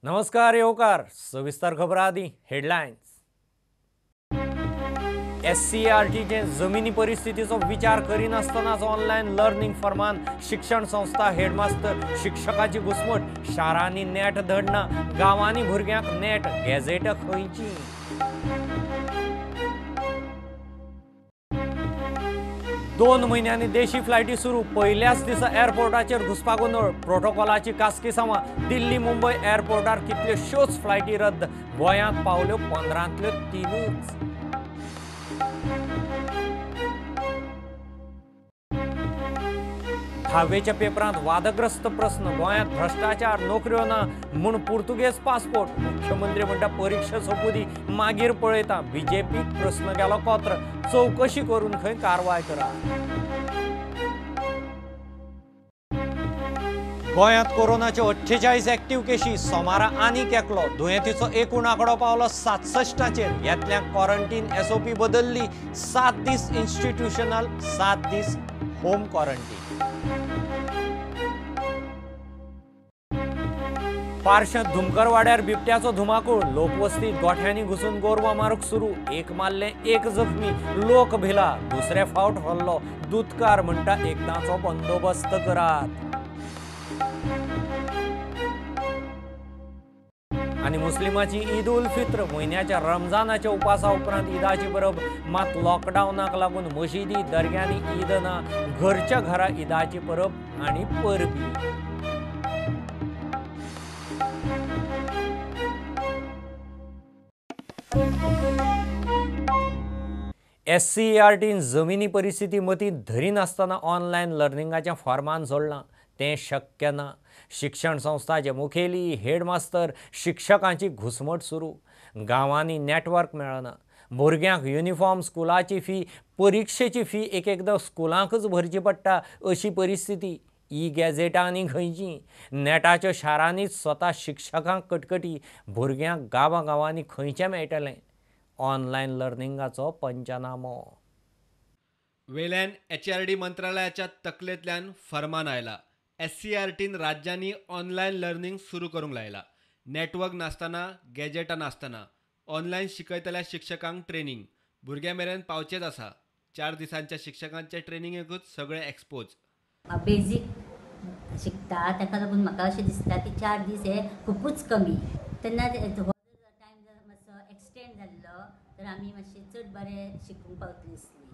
नमस्कार येवकार. सविस्तर खबर आदी हेडलायन्स. एससीईआरटीचे जमिनी परिस्थितीचो विचार करिनासतनाच ऑनलायन लर्निंग फरमान. शिक्षण संस्था हेडमास्तर शिक्षकाची घुसमट. शारांनी नेट धडना, गांवांनी भुरग्यांक नेट. गॅझेट खंयची? दोन म्हयन्यांनी देशी फ्लायटी सुरू. पयल्याच दिसा एअरपोर्टाचेर घुसपा गोंदळ. प्रोटोकॉलाची कासकिसांवां. दिल्ली मुंबय एअरपोर्टार कितल्योश्योच फ्लायटी रद्द. गोंयांत पावल्यो 15तल्यो 3च. धावेच्या पेपरांत वादग्रस्त प्रस्न. गोंयांत भ्रश्टाचार, नोकऱ्यो ना म्हूण पुर्तुगेज पासपोर्ट. मुख्यमंत्री म्हणटा परिक्षा सोंपू दी, मागीर पळयता. बीजेपीक प्रस्न गेलो कोत्र. चवकशी करून खंय कारवाय करा. गोंयांत कोरोनाच्यो 48 एक्टिव्ह केशी. सोमारा आनीक एकलो. दुयेंतीचो एकूण आंकडो पावलो 67चेर. येतल्या क्वॉरंटीन एसओपी बदल्ली. 7 दीस इन्स्टिट्युशनल, 7 दीस होम क्वॉरंटीन. पार्शांत धुमकरवाड्यार बिबट्याचो धुमाकूळ. लोकवस्तीत गोठ्यांनी घुसून गोरवां मारूंक सुरू. एक मारलें, एक जखमी. लोक भिला. दुसरे फावट हल्लो. दुदकार म्हणटा एकदांचो बंदोबस्त करात. आनी मुस्लिमाची ईद उल फित्र. म्हयन्याच्या रमजानाच्या उपासा उपरांत ईदाची परब. मात लॉकडावनाक लागून मशिदी दर्ग्यांनी ईद ना. घरच्या घरा ईदाची परब आनी परबी. एससीईआरटीन जमिनी परिस्थिती मतींत धरिनासतना ऑनलायन लर्निंगाचें फॉर्मान सोडलां. तें शक्य ना. शिक्षण संस्थाचे मुखेली, हेडमास्तर, शिक्षकांची घुसमट सुरू. गांवांनी नेटवर्क मेळना. भुरग्यांक युनिफॉर्म, स्कुलाची फी, परिक्षेची फी एक एकदां स्कुलांकच भरची पडटा अशी परिस्थिती. ई गॅझेटां आनी खंयची? नेटाच्यो शारांनीच स्वता शिक्षकांक कटकटी. भुरग्यांक गांवां गांवांनी खंयचें मेळटलें? ऑनलायन लर्निंगाचो पंचनामो. वेल्यान एचआरडी मंत्रालयाच्या तकलेंतल्यान फरमान आयला. एससीईआरटीन राज्यांनी ऑनलायन लर्निंग सुरू करूंक लायला. नेटवर्क नासतना, गॅजेटां नासतना ऑनलायन शिकयतल्या शिक्षकांक ट्रेनिंग भुरग्यां मेरेन पावचेंच आसा. 4 दिसांच्या शिक्षकांच्या ट्रेनिंगेकूच सगळें एक्सपोज. बेजीक शिकता ताका लागून म्हाका अशें दिसता की 4 दीस हे खुबूच कमी. तेन्ना हो टायम जर मातसो एक्सटेंड जाल्लो तर आमी मातशें चड बरें शिकूंक पावतलीं आसलीं.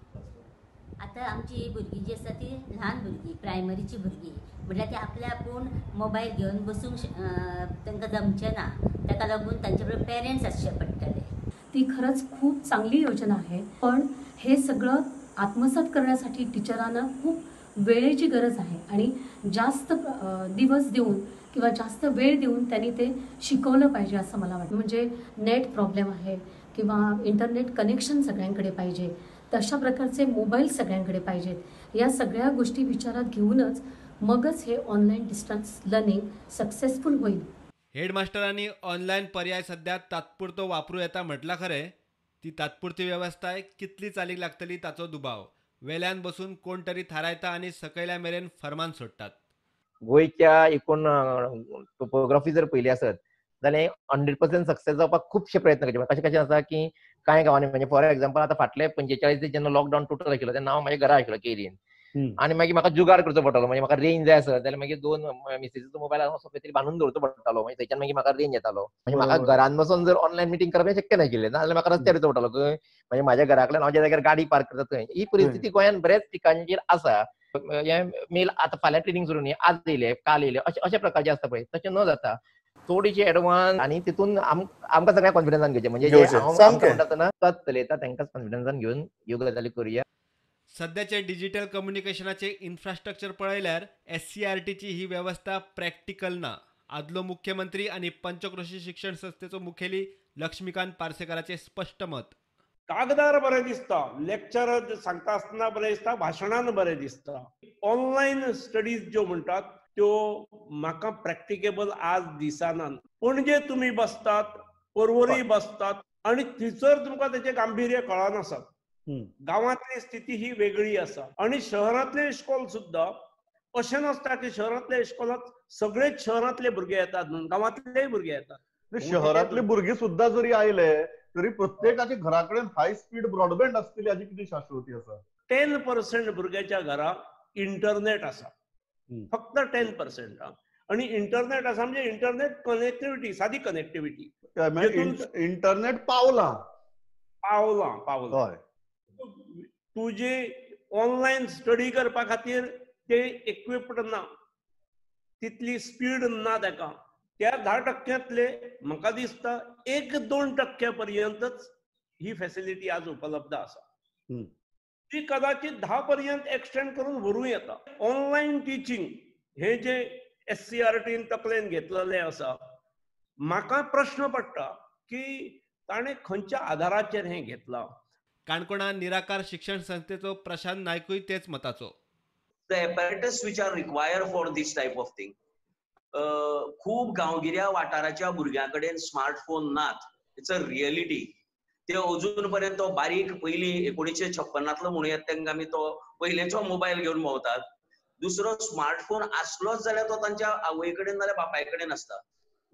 आतां आमची ही भुरगीं जी आसा ती ल्हान भुरगीं, प्रायमरीची भुरगीं, म्हटल्यार ती आपल्या आपूण मोबायल घेवन बसूंक तांकां जमचें ना. ताका लागून तांचे बरोबर पेरंट्स आसचे पडटले. ती खरंच खूप चांगली योजना आहे, पण हे सगळं आत्मसात करण्यासाठी टीचरांना खूप वेळेची गरज आहे आणि जास्त दिवस देऊन किंवा जास्त वेळ देऊन त्यांनी ते शिकवलं पाहिजे असं मला वाटतं. म्हणजे नेट प्रॉब्लेम आहे किंवा इंटरनेट कनेक्शन सगळ्यांकडे पाहिजे, तशा प्रकारचे मोबाईल सगळ्यांकडे पाहिजेत. या सगळ्या गोष्टी विचारात घेऊनच मगच हे ऑनलाईन डिस्टन्स लर्निंग सक्सेसफुल होईल. हेडमास्टरांनी ऑनलायन पर्याय सध्या तात्पुरतो वापरू येता म्हटलां खरें, ती तात्पुरती वेवस्थाय कितली चालीक लागतली ताचो दुबाव. वेल्यान बसून कोण तरी थारायता आनी सकयल्या मेरेन फरमान सोडटात. गोंयच्या एकूण टोपोग्राफी जर पळयली आसत जाल्यार 100% सक्सेस जावपाक खुबशे प्रयत्न करचे. कशें कशें आसा की कांय गांवांनी, म्हणजे फॉर एग्जाम्पल आतां फाटले 45 दीस जेन्ना लॉकडावन टोटल आशिल्लो तेन्ना हांव म्हाज्या घरा आशिल्लो केरीन, आनी मागीर म्हाका जुगाड करचो पडटालो. म्हणजे म्हाका रेंज जाय आसत जाल्यार मागीर 2 मिसेसीचो मोबायल असो खंय तरी बांदून दवरचो पडटालो. मागीर थंयच्यान मागीर म्हाका रेंज येतालो. म्हणजे म्हाका घरान बसून जर ऑनलायन मिटींग करप हें शक्य नाशिल्लें, नाजाल्यार म्हाका रस्त्यार येवचो पडटालो. खंय म्हणजे म्हाज्या घरा कडल्यान हांव ज्या जाग्यार गाडी पार्क करता थंय. ही परिस्थिती गोंयांत बऱ्याच ठिकाणचेर आसा. हें मेल आतां फाल्यां ट्रेनींग सुरू न्ही, आज येयले काल येयले अशें अशे प्रकारचे आसता पळय. तशें न जाता थोडीशी एडवान्स आनी तितून आमकां सगळ्यांक कॉन्फिडन्सान घेवचें. म्हणजे हांव म्हणटा आसतना तोच चलयता तांकांच कॉन्फिडन्सान घेवन ह्यो गजाली करुया. सद्याचे डिजिटल कम्युनिकेशनाचे इन्फ्रास्ट्रक्चर पळयल्यार एससीईआरटीची ही वेवस्था प्रॅक्टिकल ना. आदलो मुख्यमंत्री आनी पंचक्रोशी शिक्षण संस्थेचो मुखेली लक्ष्मीकांत पार्सेकाराचें स्पश्ट मत. कागदार बरें दिसता, लेक्चर सांगता आसतना बरें दिसता, भाशणान बरें दिसता. ऑनलायन स्टडीज ज्यो म्हणटात त्यो म्हाका प्रॅक्टिकेबल आज दिसना. पणजे तुमी बसतात, पर्वरी बसतात आनी थंयसर तुमकां तेचें गांभीर्य कळनासा. गांवांतली स्थिती ही वेगळी आसा आनी शहरांतले इश्कोल सुद्दां अशें नासता की शहरांतल्या इश्कोलांत सगळेच शहरांतले भुरगे येतात म्हणून, गांवांतलेय भुरगे येतात. शहरांतले भुरगे सुद्धा जरी आयले तरी प्रत्येकाच्या घरा कडेन हाय स्पीड ब्रॉडबँड आसतली हाची कितें शाश्वती आसा? 10% भुरग्याच्या घरा इंटरनेट आसा, फक्त 10%. आणि इंटरनेट आसा म्हणजे इंटरनेट कनेक्टिविटी, सादी कनेक्टिविटी, इंटरनेट पावला पावला पावला. तुजे ऑनलायन स्टडी करपा खातीर ते इक्विप्ड ना, तितली स्पीड ना ताका. त्या 10%तले म्हाका दिसता 1-2% पर्यंतच ही फॅसिलिटी आज उपलब्ध आसा. ती कदाचित 10 पर्यंत एक्सटेंड करून व्हरूं येता. ऑनलायन टिचींग हे जे SCERTन तकलेन घेतलेलें आसा, म्हाका प्रश्न पडटा की ताणें खंयच्या आधाराचेर हें घेतलां. काणकोणा निराकार शिक्षण संस्थेचो प्रशांत नायकूय तेच मताचो. The apparatus which are required for this type of thing, खूब गांवगिऱ्या वाठाराच्या भुरग्यां कडेन स्मार्टफोन नात. It's a reality. ते अजून पर्यंत तो बारीक पयलीं 1956 म्हणूं येता तांकां आमी तो पयलेचो मोबायल घेवन भोंवतात. दुसरो स्मार्टफोन आसलोच जाल्यार तो तांच्या आवय कडेन नाल्यार बापाय कडेन आसता.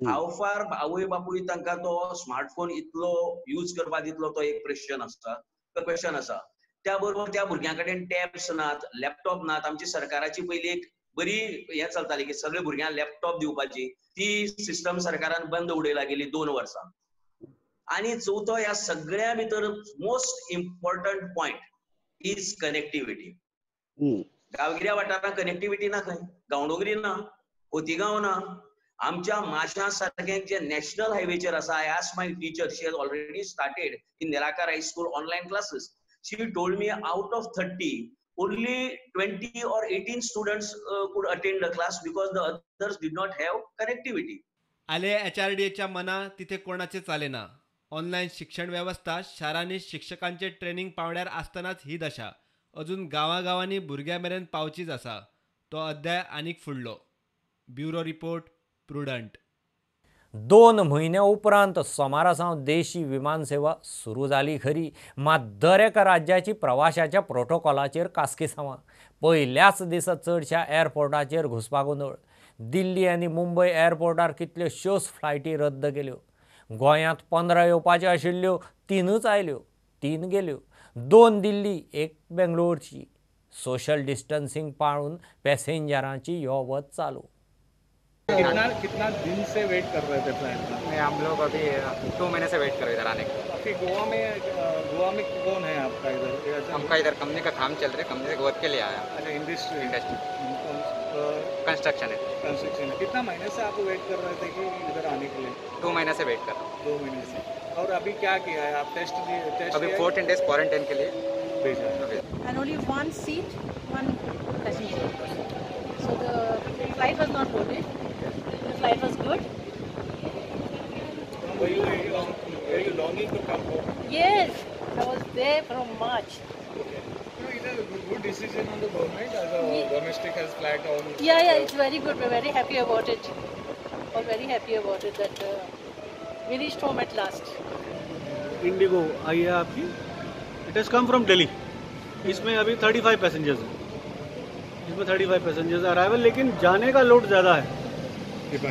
हाव फार आवय बापूय तांकां तो स्मार्टफोन इतलो यूज करपाक दितलो तो एक क्वेश्चन आसता, क्वेश्चन आसा. त्या बरोबर त्या भुरग्यां कडेन टॅब्स नात, लॅपटॉप नात. आमची सरकाराची पयली एक बरी हें चलताली की सगळे भुरग्यांक लॅपटॉप दिवपाची, ती सिस्टम सरकारान बंद उडयला गेली 2 वर्सां. आनी चवथो ह्या सगळ्या भितर most important point is connectivity. गांवगिऱ्या वाठारांत कनेक्टिविटी ना, खंय गांवडोंगरी ना, खोतीगांव ना. आमच्या माशा सारखे जे नॅशनल हायवेचेर आसा, I ask my teacher, she has already started in Nirakar high school online classes. She told me out of 30 only 20 or 18 students could attend the class because the others did not have connectivity. आले HRDच्या मना तिथे कोणाचे चालेना. Online शिक्षण व्यवस्था शारांनी शिक्षकांचे training पावंड्यार आसतनाच ही दशा अजून गांवागांवांनी भुरग्यां मेरेन पावचीच आसा. तो अध्याय आनीक फुडलो. Bureau report, Prudent. 2 म्हयन्या उपरांत सोमारा सावन देशी विमानसेवा सुरू जाली खरी, मात दर एका राज्याची प्रवाशाच्या प्रोटोकॉलाचेर कासकिसांवां. पयल्याच दिसा चडशा एअरपोर्टाचेर घुसपागोंदळ. दिल्ली आनी मुंबय एअरपोर्टार कितल्योश्योच फ्लायटी रद्द केल्यो. गोंयांत 15 येवपाच्यो आशिल्ल्यो 3च आयल्यो, 3 गेल्यो. 2 दिल्ली, 1 बेंगलोरची. सोशल डिस्टन्सिंग पाळून पॅसेंजरांची यो वच चालू. कितना दिन से वेट कर रहे थे फ्लाइट का? नहीं, हम लोग अभी 2 महीने से वेट कर रहे इधर आने का. गोवा में कौन है आपका इधर? हमका इधर कंपनी का काम चल रहा है, कंपनी से वर्क के लिए आया. अच्छा, इंडस्ट्री इंडस्ट्री कंस्ट्रक्शन है. कंस्ट्रक्शन. कितना महीने से आप वेट कर रहे थे कि इधर आने के लिए? 2 महीने से वेट कर रहा हूँ. 2 महीने से. और अभी क्या किया है आप? टेस्ट अभी 14 डेज क्वारंटाइन के लिए भेजा. And only 1 seat, 1 passenger. So the flight was not loaded. The flight was good. Were you longing to come home? Yes, I was there from March. Okay. No, it is a good decision on the government as a domestic has flight on. Yeah, yeah, it's very good. We're very happy about it. We're very happy about it that we reached home at last. Indigo आई है आपकी. It has come from Delhi. इसमें अभी 35 passengers हैं. इसमें 35 passengers arrival, लेकिन जाने का load ज़्यादा है.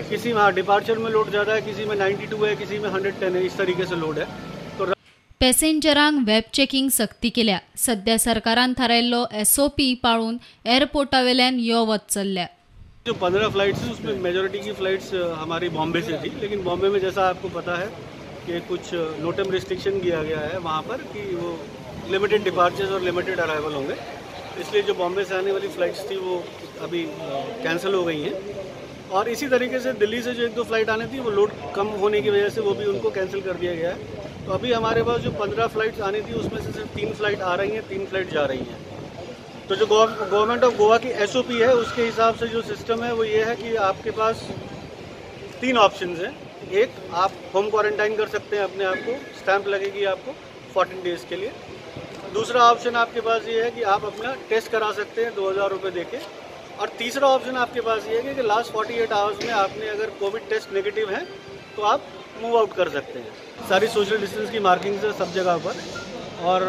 किसी में डिपार्चर में लोड ज़्यादा है, किसी में 92 है, किसी में 110 है, इस तरीके से लोड है. तो पॅसेंजरांक वेब चेकिंग सक्ती केल्या. सध्या सरकारान थारायल्लो SOP पाळून एअरपोर्टावेल्यान यो वच चल्ल्या. जो 15 फ्लाइट्स हैं उसमें मेजोरिटी की फ्लाइट्स हमारी बॉम्बे से थी, लेकिन बॉम्बे में जैसा आपको पता है कि कुछ नोटम रिस्ट्रिक्शन किया गया है वहाँ पर कि वो लिमिटेड डिपार्चर्स और लिमिटेड अराइवल होंगे, इसलिए जो बॉम्बे से आने वाली फ़्लाइट्स थी वो अभी कैंसिल हो गई हैं. और इसी तरीके से दिल्ली से जो 1-2 फ्लाइट आनी थी वो लोड कम होने की वजह से वो भी उनको कैंसिल कर दिया गया है. तो अभी हमारे पास जो 15 फ्लाइट्स आनी थी उसमें से सिर्फ 3 फ्लाइट आ रही हैं, 3 फ्लाइट जा रही हैं. तो जो गवर्नमेंट ऑफ गोवा की SOP है उसके हिसाब से जो सिस्टम है वो ये है कि आपके पास 3 ऑप्शंस हैं. एक, आप होम क्वारंटाइन कर सकते हैं अपने आप को, स्टैम्प लगेगी आपको 14 डेज़ के लिए. दूसरा ऑप्शन आपके पास ये है कि आप अपना टेस्ट करा सकते हैं 2000 रुपये दे के. और तीसरा ऑप्शन आपके पास ये है कि लास्ट 48 आवर्स में आपने अगर कोविड टेस्ट नेगेटिव है तो आप मूव आउट कर सकते हैं. सारी सोशल डिस्टेंस की मार्किंग्स है सब जगह पर, और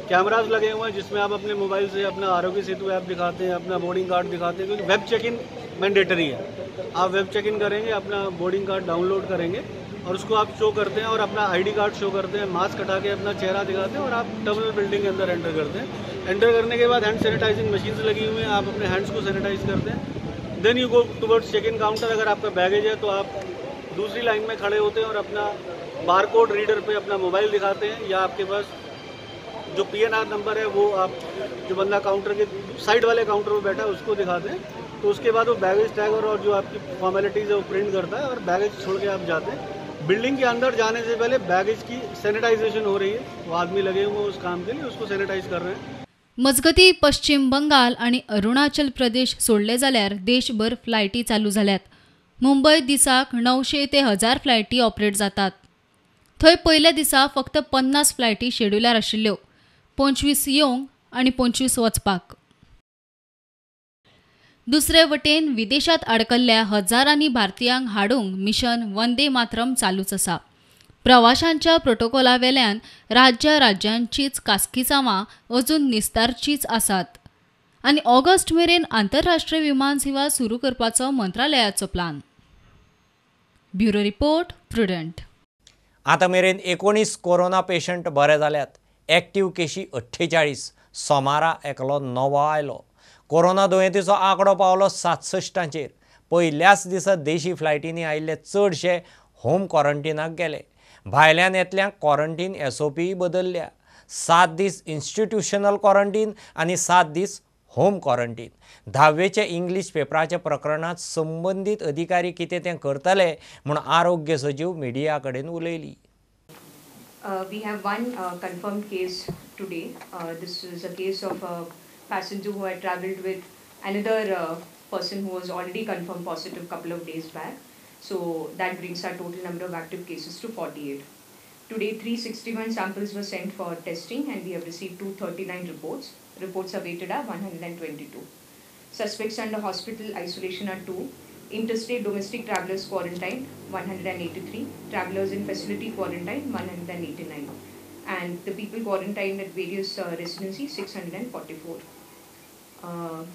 कैमराज लगे हुए हैं जिसमें आप अपने मोबाइल से अपना आरोग्य सेतु ऐप दिखाते हैं, अपना बोर्डिंग कार्ड दिखाते हैं, क्योंकि वेब चेक इन मैंडेटरी है। आप वेब चेक इन करेंगे, अपना बोर्डिंग कार्ड डाउनलोड करेंगे और उसको आप शो करते हैं और अपना आईडी कार्ड शो करते हैं, मास्क हटा के अपना चेहरा दिखाते हैं और आप टर्मिनल बिल्डिंग के अंदर एंटर करते हैं। एंटर करने के बाद हैंड सैनिटाइजिंग मशीन्स लगी हुई हैं, आप अपने हैंड्स को सैनिटाइज करते हैं। Then you go towards check in counter. अगर आपका बैगेज है तो आप दूसरी लाइन में खड़े होते हैं और अपना बारकोड रीडर पे अपना मोबाइल दिखाते हैं, या आपके पास जो PNR number है वो आप जो बंदा काउंटर के साइड वाले काउंटर पर बैठा है उसको दिखाते हैं। तो उसके बाद वो बैगेज टैग और जो आपकी फॉर्मेलिटीज़ है वो प्रिंट करता है और बैगेज छोड़ के आप जाते हैं। बिल्डिंग के अंदर जाने से पहले बैगेज की सैनिटाइजेशन हो रही है, वो आदमी लगे हुए उस काम के लिए, उसको सैनिटाइज कर रहे हैं। मजगती पश्चिम बंगाल आनी अरुणाचल प्रदेश सोडले जाल्यार देशभर फ्लायटी चालू जाल्यात। मुंबय दिसाक 900 ते 1000 फ्लायटी ऑपरेट जातात। थंय पयल्या दिसा फक्त 50 फ्लायटी शेड्युलार आशिल्ल्यो, 25 येवंक आनी 25 वचपाक। दुसरे वटेन विदेशात आडकल्ल्या हजारांनी भारतीयांक हाडूंक मिशन वंदे मातरम चालूच आसा। प्रवाशांच्या प्रोटोकॉला वेल्यान राज्या राज्यांचीच कास्किसांवां अजून निस्तारचीच आसात आनी ऑगस्ट मेरेन आंतरराष्ट्रीय विमान सेवा सुरू करपाचो मंत्रालयाचो प्लान। Bureau report, Prudent. आतां मेरेन 19 कोरोना पेशंट बरे जाल्यात। एक्टिव्ह केशी 48। सोमारा एकलो नवो आयलो। कोरोना दुयेंतीचो आंकडो पावलो 67. पयल्याच दिसा देशी फ्लायटींनी आयिल्ले चडशे होम क्वॉरंटिनाक गेले। भायल्यान येतल्यांक क्वॉरंटीन SOP बदलल्या। 7 दीस इन्स्टिट्युशनल क्वॉरंटीन आनी 7 दीस होम क्वॉरंटीन। 10वेच्या इंग्लीश पेपराच्या प्रकरणांत संबंदीत अधिकारी कितें तें करतले म्हूण आरोग्य सचीव मिडिया कडेन उलयली। We have one confirmed case today. This is a case of a passenger who had traveled with another person who was already confirmed positive couple of days back. So that brings our total number of active cases to 48. Today 361 samples were sent for testing and we have received 239 reports. Reports awaited are 122. Suspects under hospital isolation are 2. Interstate domestic travelers quarantined 183, travelers in facility quarantine 189, and the people quarantined at various residencies 644.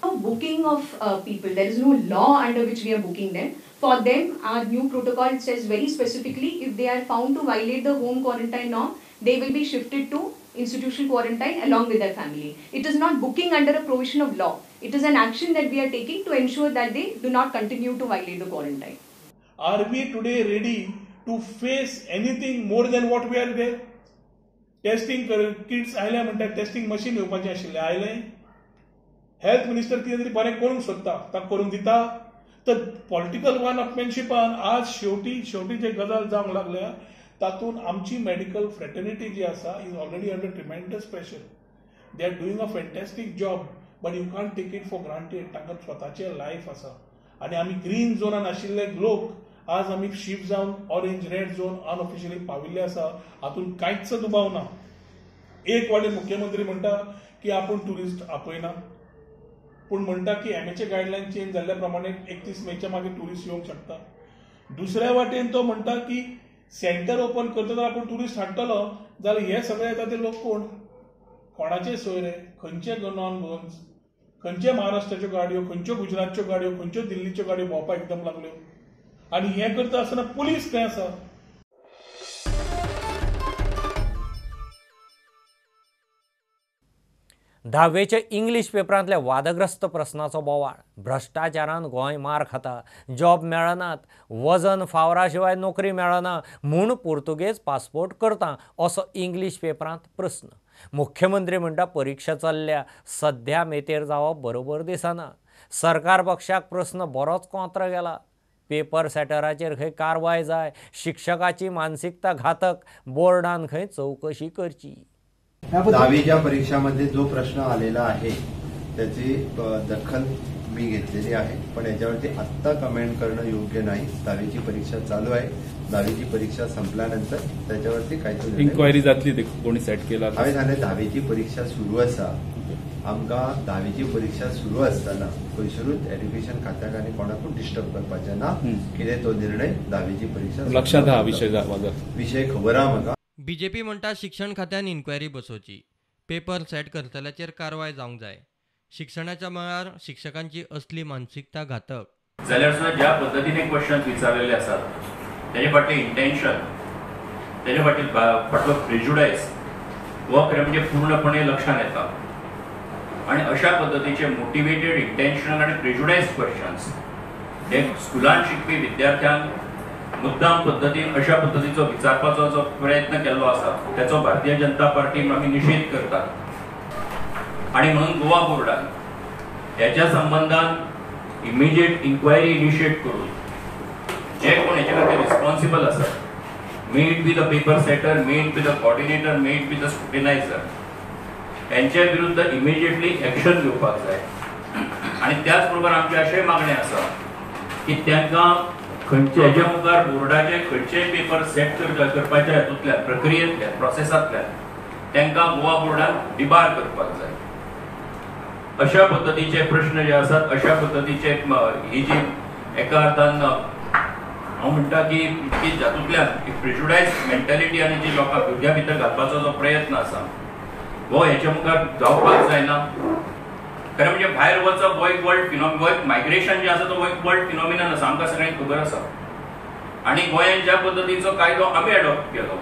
No booking of people, there is no law under which we are booking them. For them, our new protocol says very specifically, if they are found to violate the home quarantine norm, they will be shifted to institutional quarantine along with their family. It is not booking under a provision of law. It is an action that we are taking to ensure that they do not continue to violate the quarantine. Are we today ready to face anything more than what we are there? Testing kits आयल्या म्हणटा, testing machine येवपाचें आशिल्लें आयलें. Health minister कितें तरी बरें करूंक सोदता, ताका करूंक दिता. तर पॉलिटिकल वन अपमॅनशिपान आज शेवटी शेवटी जे गजाल जावंक लागल्या तातूंत आमची मेडिकल फ्रेटर्निटी जी आसा is already under tremendous pressure. They are doing a fantastic job, but you can't take it for granted. तांकां स्वताचें लायफ आसा आनी आमी ग्रीन झोनान आशिल्ले लोक आज आमी शिफ्ट जावन ऑरेंज रेड झोन अनऑफिशियली पाविल्ले आसा, हातूंत कांयच दुबाव ना. एक वाटेन मुख्यमंत्री म्हणटा की आपूण ट्युरिस्ट आपयना, पूण म्हणटा की एमएचे गायडलायन चेंज जाल्ल्या प्रमाणे 31 मेच्या मागीर ट्युरिस्ट येवंक शकता. दुसऱ्या वाटेन तो म्हणटा की सेंटर ओपन करता जाल्यार आपूण ट्युरिस्ट हाडटलो, जाल्यार हे सगळे येता ते लोक कोण, कोणाचे सोयरे, खंयचे नॉन गोवन्स, खंयचे महाराष्ट्राच्यो गाडयो, खंयच्यो गुजरातच्यो गाडयो, खंयच्यो दिल्लीच्यो गाडयो भोंवपाक एकदम लागल्यो. आनी हें करता आसतना पुलीस खंय आसा? धावेच्या इंग्लीश पेपरांतल्या वादग्रस्त प्रस्नाचो बोवाळ। भ्रश्टाचारान गोंय मार खाता, जॉब मेळनात, वजन फावरा शिवाय नोकरी मेळना म्हूण पुर्तुगेज पासपोर्ट करता असो इंग्लीश पेपरांत प्रस्न। मुख्यमंत्री म्हणटा परिक्षा चल्ल्या, सध्या मेतेर जावप बरोबर दिसना। सरकार पक्षाक प्रस्न बरोच कोंत्र गेला। पेपर सेटराचेर खंय कारवाय जाय, शिक्षकाची मानसिकता घातक, बोर्डान खंय चौकशी करची। दहावीच्या परीक्षामध्ये जो प्रश्न आलेला आहे त्याची दखल मी घेतलेली आहे, पण याच्यावरती आत्ता कमेंट करणं योग्य नाही। दहावीची परीक्षा चालू आहे, दहावीची परीक्षा संपल्यानंतर त्याच्यावरती काहीतरी इन्क्वायरी जातली, ते कोणी सेट केला हांवें सांगलें दहावीची परीक्षा सुरू आसा, आमकां दहावीची परीक्षा सुरू आसतना खंयसरूच एड्युकेशन खात्याक आनी कोणाकूच डिस्टर्ब करपाचें ना। कितें तो निर्णय दहावीची परीक्षा लक्षात आहा, विशय खबर आहा म्हाका। बीजेपी म्हणटा शिक्षण खात्यान इन्क्वायरी बसोवची। पेपर सेट करतल्याचेर कारवाय जावंक जाय. शिक्षणाच्या मळार शिक्षकांची असली मानसिकता घातक. जाल्यार सुद्दां ज्या पद्दतीन क्वेश्चन्स विचारलेले आसात तेजे फाटलें इंटेन्शन, तेजे फाटलो प्रेजुडायज हो खरें म्हणजे पूर्णपणे लक्षांत येता. आनी अशा पद्दतीचे मोटिवेटेड, इंटेन्शनल आनी प्रेजुडायज क्वेश्चन्स हे स्कुलान शिकपी विद्यार्थ्यांक मुद्दाम पद्दतीन अशा पद्दतीचो विचारपाचो जो प्रयत्न केल्लो आसा त्याचो भारतीय जनता पार्टी आमी निशेध करतात. आनी म्हणून गोवा बोर्डान ह्याच्या संबंदान इमिजिएट इन्क्वायरी इनिशिएट करून जे कोण हेच्या खातीर रिस्पॉन्सिबल आसात, may it be the paper setter, may it be the coordinator, may it be the scrutinizer, यांच्या विरुद्ध इमिजिएटली एक्शन घेवपाक जाय. आनी त्याच बरोबर आमचें अशें मागणें आसा की तांकां खंयचे हेच्या मुखार बोर्डाचे खंयचेय पेपर सेट करपाच्या हेतूंतल्यान, प्रक्रियेंतल्यान, प्रोसेसांतल्यान तांकां गोवा बोर्डान डिबार करपाक जाय. अशा पद्दतीचे प्रश्न जे आसात, अशा पद्दतीचे ही जी एका अर्थान हांव म्हणटा की जातूंतल्यान एक प्रेजुडायज मेंटेलिटी आनी जी लोकांक भुरग्यां भितर घालपाचो जो प्रयत्न आसा हो हेच्या मुखार जावपाक जायना. खरें म्हणजे भायर वचप हो एक वर्ल्ड फिनॉमिनन, हो एक मायग्रेशन जें आसा तो हो एक वर्ल्ड फिनॉमिनन आसा, आमकां सगळ्यांक खबर आसा. आनी गोंयांत ज्या पद्दतीचो कायदो आमी एडॉप्ट केलो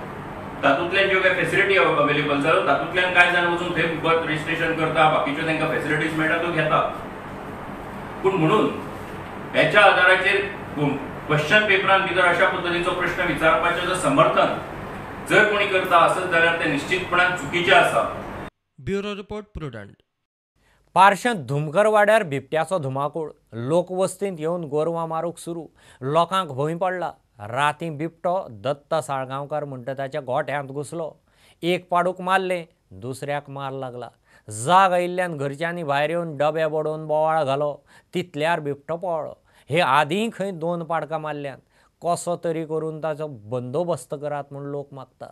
तातूंतल्यान ज्यो कांय फेसिलिटी अवेलेबल जाल्यो तातूंतल्यान कांय जाण वचून थंय बर्थ रजिस्ट्रेशन करता, बाकीच्यो तांकां फेसिलिटीज मेळटा त्यो घेता. पूण म्हणून हेच्या आदाराचेर क्वेश्चन पेपरान भितर अशा पद्दतीचो प्रश्न विचारपाचें जर समर्थन जर कोणी करता आसत जाल्यार तें निश्चितपणान चुकीचें आसा. Bureau report, Prudent. पार्शें धुमकरवाड्यार बिबट्याचो धुमाकूळ, लोकवस्तींत येवन गोरवां मारूंक सुरू, लोकांक भंय पडला. राती बिबटो दत्ता साळगांवकार म्हणटा ताच्या गोठ्यांत घुसलो, एक पाडूक मारलें, दुसऱ्याक मार लागला. जाग आयिल्ल्यान घरच्यांनी भायर येवन डबे बडोवन बोवाळ घालो, तितल्यार बिबटो पळ्ळो. हे आदीं खंय 2 पाडकां मारल्यान, कसो तरी करून ताचो बंदोबस्त करात म्हूण लोक मागता.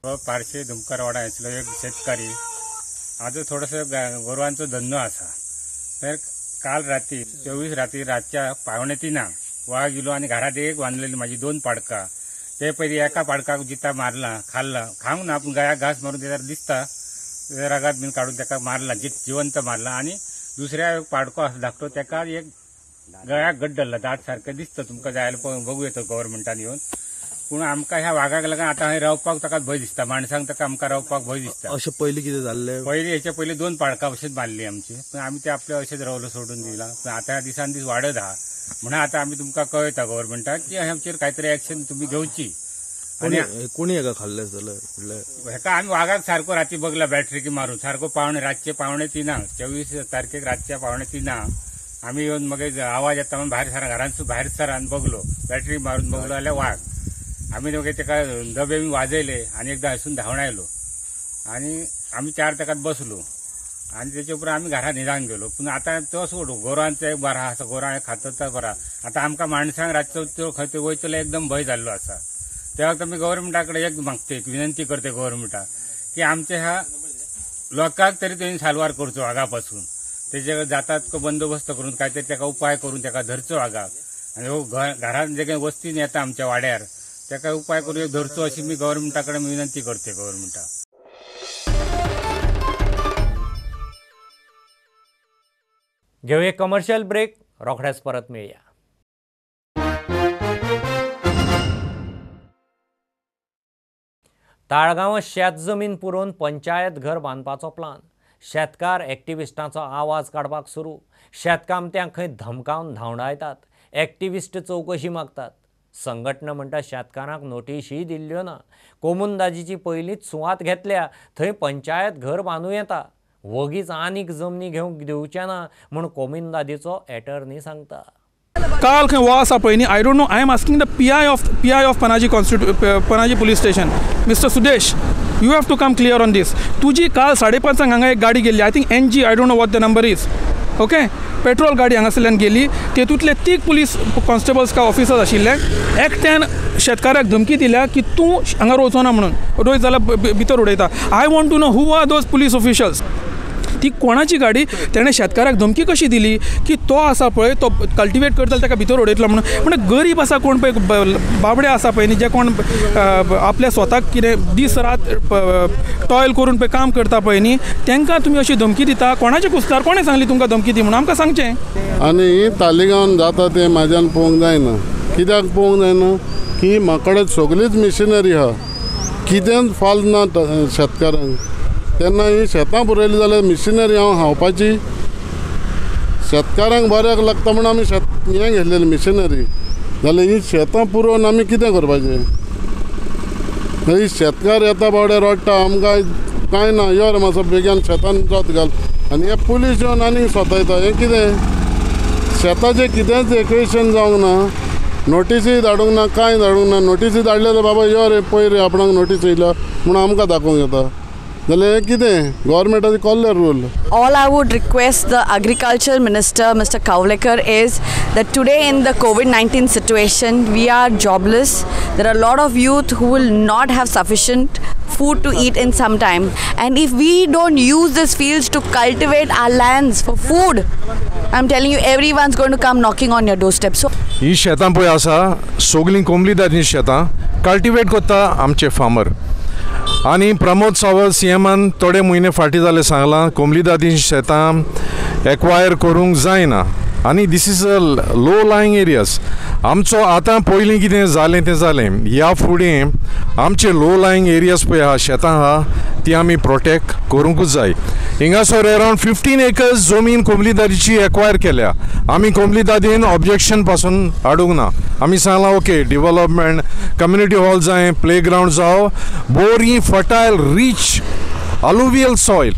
पार्शे धुमकरवाडा आसलो एक शेतकारी, आजो थोडोसो गोरवांचो धंदो आसा. तर काल राती 24 राती रातच्या 2:45 वाग इलो आनी घरात एक बांदलेली माझी 2 पाडकां. ते पयलीं एका पाडकाक जिता मारला, खाल्ला, खावंक ना पूण गळ्याक घास मारून तेजार दिसता रगात बीन काडून ताका मारला, जिवंत मारला. आनी दुसऱ्या एक पाडको आसा धाकटो, ताका एक गळ्याक गड्डल्ला, दांत सारकें दिसता, तुमकां जाय बघू येता गव्हर्मेंटान येवन. पूण आमकां ह्या वागाक लागून आतां हय रावपाक ताका भंय दिसता, माणसांक ताका आमकां रावपाक भंय दिसता. अशें पयलीं कितें जाल्लें? पयलीं हेच्या पयलीं 2 पाडकां अशेंच मारली आमची, पूण आमी ते आपले अशेंच रावलो सोडून दिला. पूण आतां ह्या दिसान दीस वाडत आहा, म्हणून आतां आमी तुमकां कळयता गव्हर्मेंटाक की आमचेर कांय तरी एक्शन तुमी घेवची. आनी कोणी हेका खाल्लें आसतलें? हेका आमी वागाक सारको राती बगला बॅटरी मारून सारको रातचे 2:45, 24 तारखेक रातच्या 2:45 आमी येवन मगीर आवाज येता म्हणून भायर सरा, घरांतसून भायर सरान बगलो, बॅटरी मारून बगलो जाल्यार वाग. आमी मागीर ताका डबे बी वाजयले आनी एकदां हयसून धांवडायलो आनी आमी 4 ताकात बसलो आनी तेचे उपरांत आमी घरा न्हिदांक गेलो. पूण आतां तो सोड, गोरांचो एक बरो आसा, गोरां खातात बरा. आतां आमकां माणसांक रातचो त्यो खंय ते वयतलो एकदम भंय जाल्लो आसा. त्या वखत आमी गव्हर्मेंटा कडेन एक मागते, विनंती करते गव्हर्मेंटाक की आमच्या ह्या लोकांक तरी तेणी साल्वार करचो वागा पासून, तेजे जातात बंदोबस्त करून काय तरी ताका उपाय करून ताका धरचो वागाक. आनी हो घरांत जे काही वस्तीन येता आमच्या वाड्यार ताका उपाय करून एक धरचो अशी मी गव्हर्मेंटा कडेन विनंती करते गव्हर्मेंटाक. घेवया कमर्शियल ब्रेक, रोखडेच परत मेळया. ताळगांव शेत जमीन पुरोवन पंचायत घर बांदपाचो प्लान, शेतकार एक्टिविस्टांचो आवाज काडपाक सुरू. शेतकामत्यांक खंय धमकावन धांवडायतात, एक्टिविस्ट चवकशी मागतात. संघटना म्हणटा शेतकारांक नोटीशीय दिल्ल्यो ना. कोमुंदाजीची पयलींच सुवात घेतल्या थंय पंचायत घर बांदूं येता, वगीच आनीक जमनी घेवंक दिवचे ना म्हूण कोमुंदादीचो एटर्नी सांगता. काल खंय वास पळय न्ही, I don't know, I am asking the PI of Panaji Panaji police station, mister Sudesh, you have to come clear on this. तुजी काल 5:30 हांगा एक गाडी गेल्ली, I think NG, I don't know what the number is, okay, petrol गाडी हांगासरल्यान गेली. तेतूंतले 3 police constables का officers आशिल्ले, एकट्यान शेतकाराक धमकी दिल्या की तूं हांगा रोवचो ना म्हणून, रोयत जाल्यार भितर उडयता. I want to know who are those police officials. ती कोणाची गाडी? तेणें शेतकाराक धमकी कशी दिली की तो आसा पळय तो कल्टिवेट करता ताका भितर उडयतलो म्हणून. म्हणजे गरीब आसा कोण पळय, बाबडे आसा पळय न्ही, जे कोण आपल्या स्वताक कितें दीस रात टॉयल करून पळय काम करता पळय न्ही, तांकां तुमी अशी धमकी दिता. कोणाच्या कुस्तार कोणें सांगली तुमकां धमकी दी म्हणून? आमकां सांगचें. आनी तालिगांवान जाता तें म्हाज्यान पळोवंक जायना. कित्याक पळोवंक जायना की म्हाका सगळीच मिशिनरी आहा, कितेंच फाल ना शेतकारांक. तेन्ना ही शेतां पुरयलीं जाल्यार मिशिनरी हांव खावपाची. शेतकारांक बऱ्याक लागता म्हूण आमी शेत हें घेतलेली मिशिनरी, जाल्यार ही शेतां पुरोवन आमी कितें करपाचें? ही शेतकार येता बावडे रडटा, आमकां कांय ना, यो रे मातसो बेगीन शेतान जोत घाल, आनी हे पुलीस येवन आनीक सतायता. हें कितें? शेताचें कितेंच एक्वेशन जावंक ना, नोटीसूय धाडूंक ना, कांय धाडूंक ना. नोटीसी धाडले जाल्यार बाबा यो रे पळय रे आपणाक नोटीस येयल्या म्हणून आमकां दाखोवंक येता. जाल्यार हें कितें गव्हर्मेंटाचें कोल्ले rule. All I would request the Agriculture Minister, Mr. Kavlekar, is that today in the COVID-19 situation, we are jobless. There are a lot of youth who will not have sufficient food to eat in some time. And if we don't use these fields to cultivate our lands for food, I'm telling you, everyone's going to come knocking on your doorstep. So, ही शेतां पळय आसा सगळीं कोमलीदारीं शेतां cultivate करता आमचे farmer. आनी प्रमोद सावंत सीएमान थोडे म्हयने फाटीं जाले सांगलां कोमलीदादी शेतां एक्वायर करूंक जायना आनी this is a low lying areas. आमचो आतां पयलीं कितें जालें तें जालें, ह्या फुडें आमचे लो लायिंग एरियाज पळय आहा शेतां आहा ती आमी प्रोटेक्ट करूंकूच जाय. हिंगासर अरावंड 15 एकर्स जमीन कोमलीदादीची एक्वायर केल्या. आमी कोमलीदादीन ऑब्जेक्शन पासून हाडूंक ना. आमी सांगलां ओके डिवलपमेंट कम्युनिटी हॉल जाय, प्ले ग्रावंड जावं, बोरी फर्टायल रीच अलोवियल सॉयल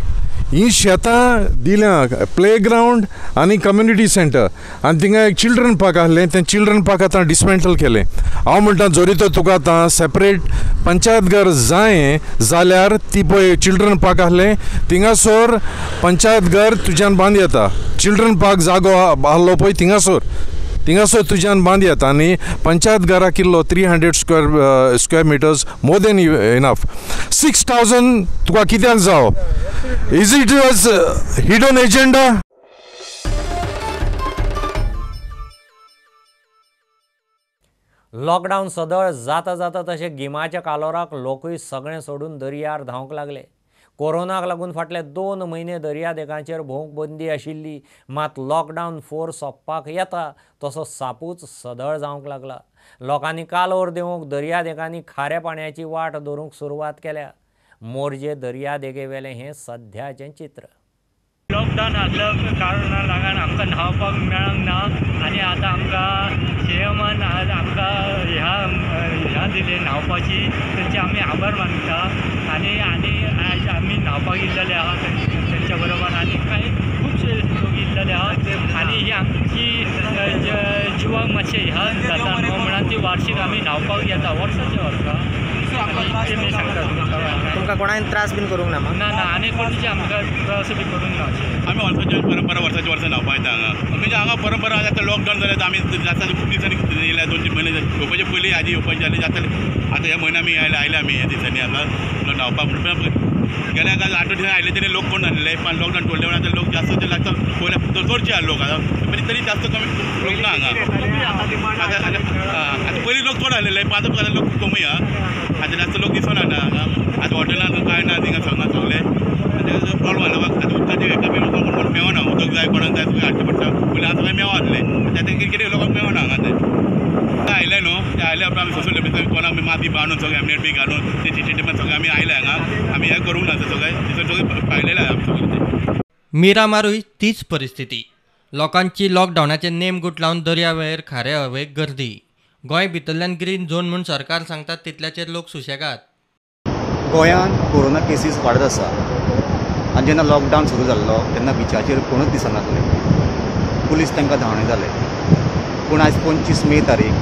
ही शेतां दिल्या प्ले ग्रावंड आनी कम्युनिटी सेंटर. आनी थिंगा एक चिल्ड्रन पार्क आहलें, तें चिल्ड्रन पार्क आतां डिसमेंटल केलें. हांव म्हणटा जरी तर तुका आतां सेपरेट पंचायत घर जाय जाल्यार ती पळय चिल्ड्रन पार्क आहलें थिंगासर पंचायत घर तुज्यान बांद येता. चिल्ड्रन पार्क जागो आहलो पळय थिंगासर थिंगासर तुज्यान बांद येता आनी पंचायत घरा किल्लो 300 square meters more than enough. 6,000 तुका कित्याक जावो? Is it was hidden agenda? Lockdown सदळ जाता जाता तशें गिमाच्या कालोराक लोकूय सगळें सोडून दर्यार धांवंक लागले. कोरोनाक लागून फाटले 2 म्हयने दर्यादेगांचेर भोंवंक बंदी आशिल्ली, मात लॉकडावन 4 सोंपपाक येता तसो सापूच सदळ जावंक लागला. लोकांनी कालोर देंवोवंक दर्यादेगांनी खाऱ्या पाण्याची वाट धरूंक सुरवात केल्या. मोरजे दर्यादेगेवेलें हें सध्याचें चित्र. लॉकडावन आसल्या कारणाक लागून आमकां न्हांवपाक मेळोंक ना आनी आतां आमकां सीएमान आज आमकां ह्या दिले न्हांवपाची, तेंचे आमी आभार मानता. आनी आनी आयज आमी न्हांवपाक येयल्लेले आहा तेंच्या बरोबर आनी कांय खुबशे लोक येयल्लेले आहा आनी ही आमची जिवाक मातशें ह्या जाता न्हू म्हणून ती वार्षीक आमी न्हांवपाक येता वर्साच्या वर्सा. ते सांगता तुमकां कोणाक त्रास बीन करूंक ना? ना ना, आनी कोणाचे आमकां त्रास बी करूंक ना. आमी वर्साची परंपरा वर्साची वर्सां न्हांवपाक येता हांगा. म्हणजे हांगा परंपरा आतां लॉकडावन जालें आमी जाता खूब दिसांनी येयल्या, 2-3 म्हयने येवपाचे पयलीं आदी येवपाचें जालें जातालें. आतां ह्या म्हयन्या आमी आयले आमी ह्या दिसांनी आतां न्हांवपाक. गेल्या काल 8 दिसांनी आयले तरी लोक कोण नासले, पण लॉकडावन पडले म्हणून आतां लोक जास्त लागता पयले चडचे आहा लोक आतां, तरी तरी जास्त कमी लोक ना हांगा. आतां पयलीं लोक चड आसलेले, पण आतां लोक कमी आहा. आतां जास्त लोक दिसना हांगा. आतां हॉटेलान कांय ना थिंगा सगळ्या सगळे प्रॉब्लम आहा लोकांक. आतां उदकाचें हेका बी लोकांक कोण मेळना, उदक जाय कोणाक जाय सगळें हाडचें पडटा. पयलीं आतां सगळें मेळो आसलें, आतां कितें लोकांक मेळना हांगा. तें आयलें न्हू, तें आयले उपरांत आमी सोशल डिस्टन्स कोणाक माती बांदून सगळें हेमलेट बी घालून ते टिटमेंट सगळें आमी आयले हांगा. आमी हें करूंक ना, सगळें सगळें पायलेलें आमी सगळें. मिरामारूय तीच परिस्थिती. लोकांची लॉकडावनाचे नेम गुटलावन दर्यावेळेर खारे हवेक गर्दी. गोंय भितरल्यान ग्रीन झोन म्हूण सरकार सांगतात तितल्याचेर लोक सुशेगाद. गोंयांत कोरोना केसीस वाडत आसा आनी जेन्ना लॉकडावन सुरू जाल्लो तेन्ना बिचाचेर कोणूच दिसनासले, पुलीस तांकां धांवडयताले. पूण आयज 25 मे तारीख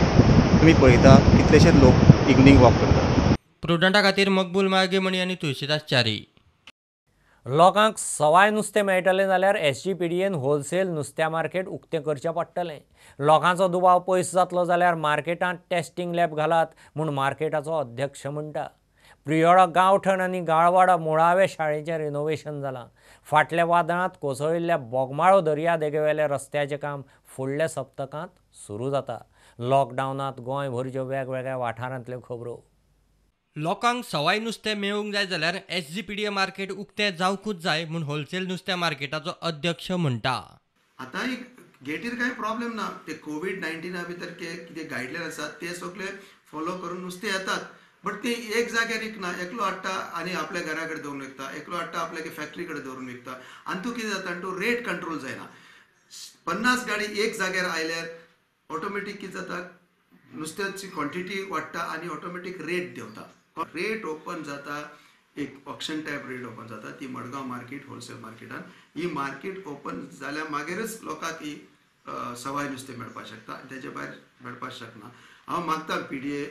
तुमी पळयता कितलेशेच लोक इवनींग वॉक करतात. प्रुडंटा खातीर मकबूल माळगेमणी आनी तुळशीदास च्यारी. लोकांक सवाय नुस्तें मेळटलें जाल्यार SGPDN wholesale नुस्त्या मार्केट उक्तें करचें पडटलें. लोकांचो दुबाव पयस जातलो जाल्यार मार्केटांत टेस्टिंग लॅब घालात म्हूण मार्केटाचो अध्यक्ष म्हणटा. प्रियोळा गांवठण आनी गाळवाडा मुळावे शाळेचें रिनोवेशन जालां. फाटल्या वादळांत कोसळिल्ल्या बोगमाळो दर्यादेगेवेल्या रस्त्याचें काम फुडल्या सप्तकांत सुरू जाता. लॉकडावनांत गोंयभरच्यो वेगवेगळ्या वाठारांतल्यो खबरो. लोकांक सवाय नुस्तें मेळूंक जाय जाल्यार एसजीपीडीए मार्केट उक्तें जावंकूच जाय म्हूण होलसेल नुस्त्या मार्केटाचो अध्यक्ष म्हणटा. आतां गेटीर कांय प्रॉब्लेम ना, ते कोवीड-19 भितर कितें गायडलायन आसा ते सगळे फॉलो करून नुस्तें येतात, बट ते एक जाग्यार विकना, एकलो हाडटा आनी आपल्या घरा कडेन दवरून विकता, एकलो हाडटा आपल्या फॅक्टरी कडेन दवरून विकता, आनी तूं कितें जाता तूं रेट कंट्रोल जायना. 50 गाडी एक जाग्यार आयल्यार ऑटोमॅटीक कितें जाता, नुस्त्याची क्वॉन्टिटी वाडटा आनी ऑटोमॅटीक रेट देंवता. रेट ओपन जाता, एक ऑक्शन टायप रेट ओपन जाता ती मडगांव मार्केट होलसेल मार्केटान. ही मार्केट ओपन जाल्या मागीरच लोकांक ही सवाय नुस्तें मेळपाक शकता, तेजे भायर मेळपाक शकना. हांव मागता पीडीए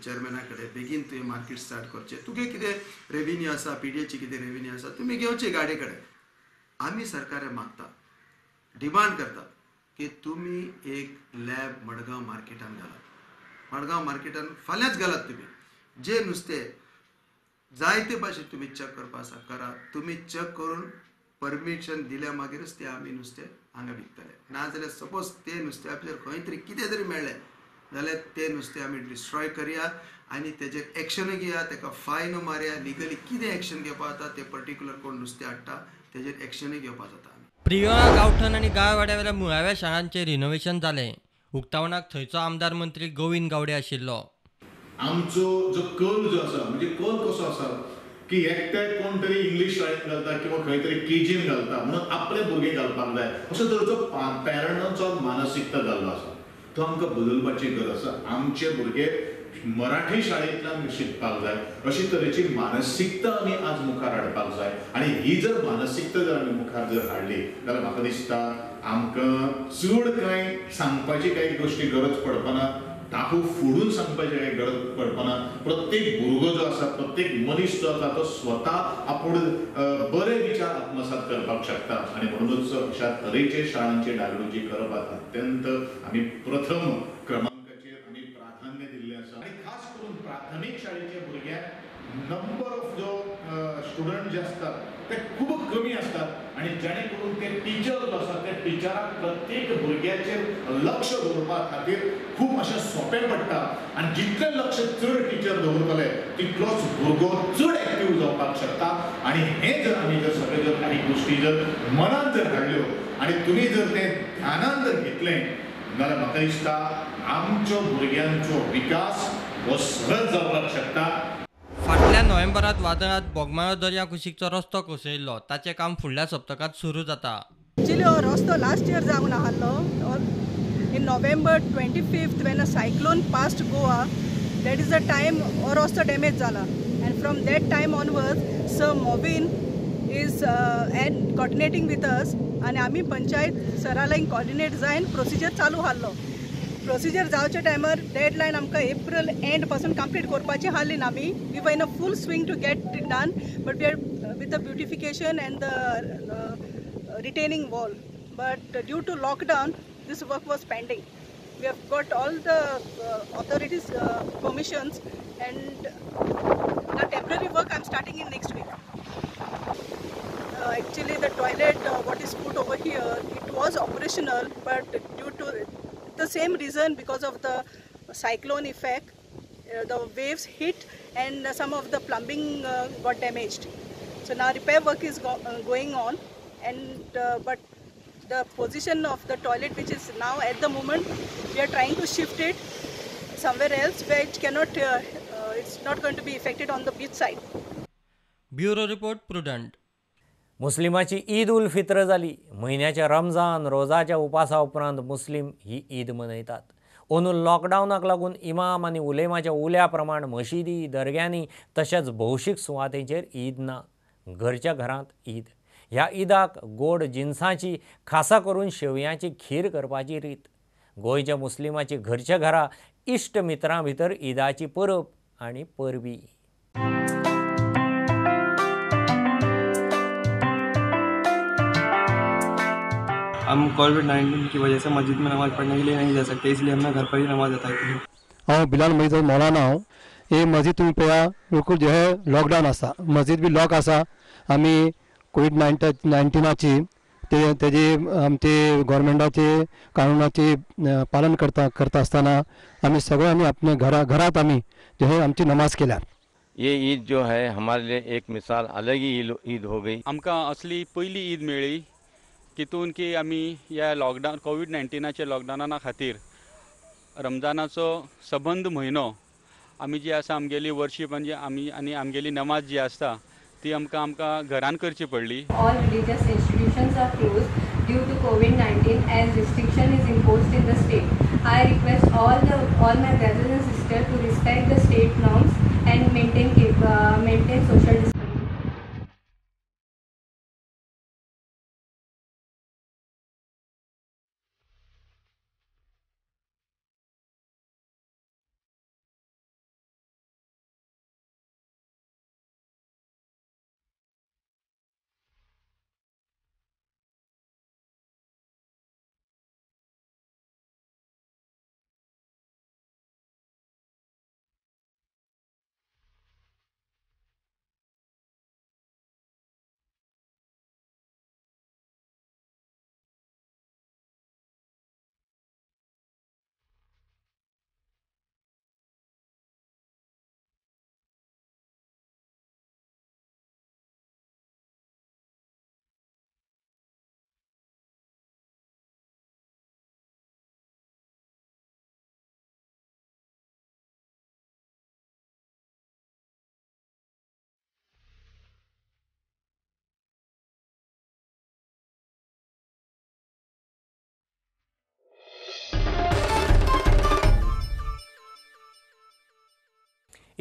चेअरमॅना कडेन बेगीन तुवें मार्केट स्टार्ट करचें, तुगे कितें रेविन्यू आसा, पीडीएची कितें रेविन्यू आसा तुमी घेवची गाडये कडेन. आमी सरकारा मागता, डिमांड करता की तुमी एक लॅब मडगांव मार्केटान घालात, मडगांव मार्केटान फाल्यांच घालात. तुमी जे नुस्तें जायते भाशेन तुमी चॅक करपा आसा करा, तुमी चॅक करून परमिशन दिल्या मागीरच ते आमी नुस्तें हांगा विकतले. नाजाल्यार सपोज ते नुस्त्या भितर खंय तरी कितें तरी मेळ्ळें जाल्यार ते नुस्तें आमी डिस्ट्रॉय करया आनी तेजेर एक्शनूय घेया, तेका फायन मारया, लिगली कितें एक्शन घेवपा जाता ते पर्टिक्युलर कोण नुस्तें हाडटा तेजेर एक्शनूय घेवपा जाता. प्रियोळा गांवठण आनी गाळवाड्यावेल्या मुळाव्या शाळांचें रिनोवेशन जालें. उक्तावणाक थंयचो आमदार मंत्री गोविंद गावडे आशिल्लो. आमचो जो कल जो आसा, म्हणजे कल कसो आसा की एकट्याक कोण तरी इंग्लीश शाळेंत घालता किंवा खंय तरी केजीन घालता म्हणून आपले भुरगे घालपाक जाय असो तरेचो पॅरंटांचो मानसिकता जाल्लो आसा, तो आमकां बदलपाची गरज आसा. आमचे भुरगे मराठी शाळेंतल्यान शिकपाक जाय अशी तरेची मानसिकता आमी आज मुखार हाडपाक जाय, आनी ही जर मानसिकता जर आमी मुखार जर हाडली जाल्यार म्हाका दिसता आमकां चड कांय सांगपाची कांय गोश्टी गरज पडपाना, टाकू फोडून सांगपाची कांय गरज पडपाना. प्रत्येक भुरगो जो आसा, प्रत्येक मनीस जो आसा तो स्वता आपूण बरे विचार आत्मसात करपाक शकता, आनी म्हणूनच अशा तरेचे शाळांची डागडुजी करप अत्यंत आमी प्रथम क्रमांकाचेर आमी प्राधान्य दिल्लें आसा. आनी खास करून प्राथमीक शाळेच्या भुरग्यांक नंबर ऑफ जो स्टुडंट जे आसतात ते खूब कमी आसतात, आनी जेणे करून ते टिचर जो आसा त्या टिचराक प्रत्येक भुरग्याचेर लक्ष दवरपा खातीर खूब अशें सोंपें पडटा, आनी जितलें लक्ष चड टिचर दवरतले तितलोच भुरगो चड एक्टीव जावपाक शकता. आनी हें जर आमी जर सगळे जर काही गोश्टी जर मनान जर हाडल्यो आनी तुमी जर तें ध्यानान जर घेतलें जाल्यार म्हाका दिसता आमच्यो भुरग्यांचो विकास हो सहज जावपाक शकता. फाटल्या नोव्हेंबरांत वादळांत बोगमाळो दर्या कुशीकचो रस्तो कोसळिल्लो, ताचें काम फुडल्या सप्तकांत सुरू जाता. एक्चुअली हो रस्तो लास्ट इयर जावंक नासलो. In November 25 when a cyclone passed Goa, that is the time हो रस्तो डॅमेज जाला, and from that time onward sir Mobin is and coordinating with us, आनी आमी पंचायत सरा लायन कॉर्डिनेट जायन प्रोसिजर चालू आहलो. प्रोसिजर जावच्या टायमार डेडलायन आमकां एप्रिल एंड पासून कंप्लीट करपाची आहली ना. आमी we were in a full swing to get it done, but we are with the beautification and the retaining wall, but due to lockdown this work was pending. We have got all the authorities permissions, and the temporary work I am starting in next week. Actually the toilet what is put over here, it was operational, but due to the same reason, because of the cyclone effect, the waves hit and some of the plumbing got damaged. So now repair work is going on, and but the position of the toilet, which is now at the moment, we are trying to shift it somewhere else where it cannot, it's not going to be affected on the beach side. Bureau report, Prudent. मुस्लिमाची Eid ul Fitr जाली. म्हयन्याच्या रमजान रोजाच्या उपासा उपरांत मुस्लीम ही ईद मनयतात. अंदू लॉकडावनाक लागून इमाम आनी उलेमाच्या उल्या प्रमाण मशिदी, दर्ग्यांनी तशेंच भौशीक सुवातेचेर ईद ना. घरच्या घरांत ईद. ह्या ईदाक गोड जिनसांची, खासा करून शेवयांची खीर करपाची रीत. गोंयच्या मुस्लिमाची घरच्या घरा इश्ट मित्रां भितर ईदाची परब आनी परबी. हम कोविड-19 की वजह से मस्जिद में नमाज़ पढ़ने के लिए नहीं जा सकते, इसलिए हमने घर पर ही नमाज़ अदा की। हांव बिलाल मजीद मौलाना हांव। ही मस्जिद तुमी पळया बिलकुल जे हे लॉकडावन आसा, मस्जिद बी लॉक आसा. आमी कोवीड 19 ते तेजी आमची गव्हर्मेंटाची कानूनाची पालन करता करता आसतना आमी सगळे आमी आपल्या घरा घरात आमी जे हे आमची नमाज केल्या. ये ईद जो है हमारे लिए एक मिसाल अलग ही ईद हो गई. आमकां असली पयली ईद मेळ्ळी तितून की आमी ह्या लॉकडावन कोवीड-19 लॉकडावना खातीर रमजानाचो सबंद म्हयनो आमी जी आसा आमगेली वर्शीप म्हणजे आमी आनी आमगेली नमाज जी आसता ती आमकां आमकां घरान करची पडली. All religious institutions are closed due to COVID-19 as restriction is imposed in the state. I request all my brothers and sisters to respect the state norms and maintain social distancing.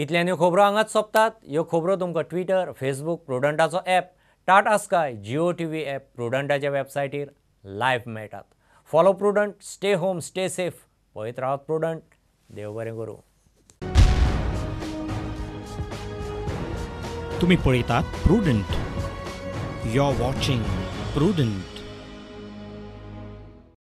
इतल्यान ह्यो खबरो हांगाच सोंपतात. ह्यो खबरो तुमकां Twitter, Facebook, प्रुडंटाचो app, Tata Sky, Jio TV app, प्रुडंटाच्या वेबसायटीर लायव्ह मेळटात. Follow Prudent, stay home, stay safe. पळयत रावात प्रुडंट. देव बरें करूं. तुमी पळयतात Prudent. You are watching Prudent.